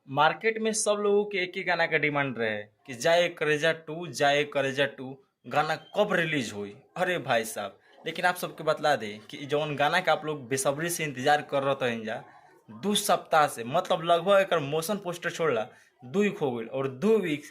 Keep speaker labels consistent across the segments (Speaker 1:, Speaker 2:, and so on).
Speaker 1: Market में सब लोगों के एक ही गाना का डिमांड रहे कि जाए करेजा टू, जाए करेजा टू गाना कब रिलीज हुई। अरे भाई साहब, लेकिन आप सबके बतला दें कि जौन गाना का आप लोग बेसब्री से इंतजार कर रहे थे जा 2 सप्ताह से, मतलब लगभग एक मोशन पोस्टर छोड़ला 2 वीक हो गई और 2 वीक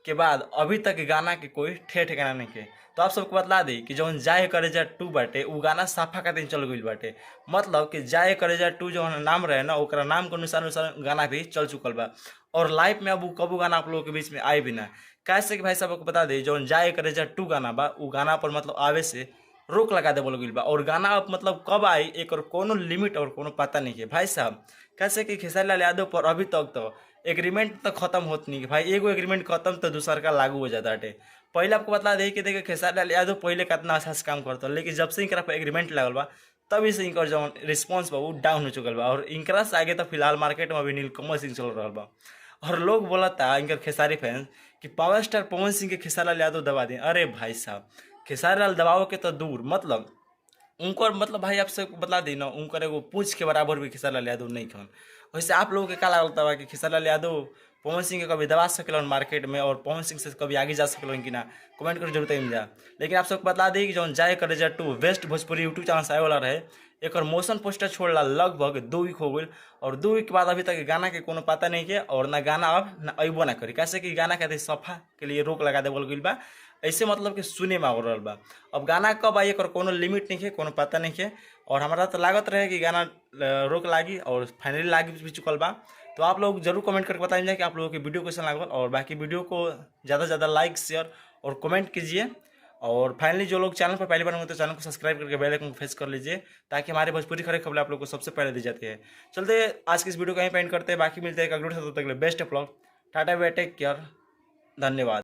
Speaker 1: के बाद अभी तक गाना के कोई ठे ठिकाना नहीं के। तो आप सबको बतला दी कि जौन जाए करेजा टू बाटे, उ गाना साफा का दिन चल गई बाटे। मतलब कि जाए करेजा टू जौन नाम रहे ना, ओकरा नाम के अनुसार अनुसार गाना भी चल चुकल बा और लाइफ में अब उ कबू गाना आप लोगों के बीच में आए भी ना। कैसे कि भाई साहब को बता दी, जौन जाए करेजा टू गाना बा, उ गाना पर मतलब आवे से रोक लगा देवल गइल बा और गाना अब मतलब कब आई, एक और कोनो लिमिट और कोनो पता नहीं है। भाई साहब, कैसे कि खेसारी लाल यादव पर अभी तक तो एग्रीमेंट तो खत्म होत नहीं। भाई, एगो एग्रीमेंट खत्म तो दूसर का लागू हो जाता है। पहले आपको बता दे कि देखिए, खेसारी लाल यादव पहले कितना अच्छा से काम करता, लेकिन जब से इनकरा पर एग्रीमेंट लागल बा, तभी से इनकर जौन रिस्पॉन्स बा, वो डाउन हो चुकल बा और इनकरा से आगे तो फिलहाल मार्केट में अभी नीलकमल सिंह चल रहा बा। और लोग बोलता, इनकर खेसारी फैंस, कि पावर स्टार पवन सिंह के खेसारी लाल यादव दबा दें। अरे भाई साहब, खेसारी लाल दबाव के तो दूर, मतलब उनकर मतलब भाई, आपसे बतला दी ना, उनकर एगो पूछ के बराबर भी खेसारी लाल यादव नहीं खन। वैसे आप लोगों के का लगता बा कि खेसारी लाल यादव पवन सिंह के कभी दबा सकेलन मार्केट में और पवन सिंह से कभी आगे जा सकेलन कि ना? कमेंट कर जरूर तइम जा। लेकिन आप सबको बता दी कि जौन जाए करेजा two best Bhojpuri YouTube channel से आए वाला रहे, एक मोशन पोस्टर छोड़ला लगभग 2 वीक हो गई और 2 वीक के बाद अभी तक गाना के कोनो पता नहीं के और ना गाना अब ना अबो ना करी। कैसे कि गाना खातिर सफा के लिए रोक लगा देवल गइल बा, ऐसे मतलब कि सुने में आ रहल बा। अब गाना कब आई, एकर कोनो लिमिट नहीं है, कोनो पता नहीं है। और हमारा तो लागत रहे कि गाना रोक लागी और फाइनली लागी भी चुकल बा। तो आप लोग जरूर कमेंट करके बताइए कि आप लोगों की वीडियो कैसा लागल और बाकी वीडियो को ज़्यादा से ज़्यादा लाइक, शेयर और कमेंट कीजिए। और फाइनली जो लोग चैनल पर पहली बार होंगे, तो चैनल को सब्सक्राइब करके बेल आइकन को प्रेस कर लीजिए, ताकि हमारे भोजपुरी खबरें खबरें आप लोग को सबसे पहले दी जाती है। चलते आज की इस वीडियो को यहीं पे एंड करते हैं। बाकी मिलते हैं एक अगले, तब तक best of luck, tata bye, take care, धन्यवाद।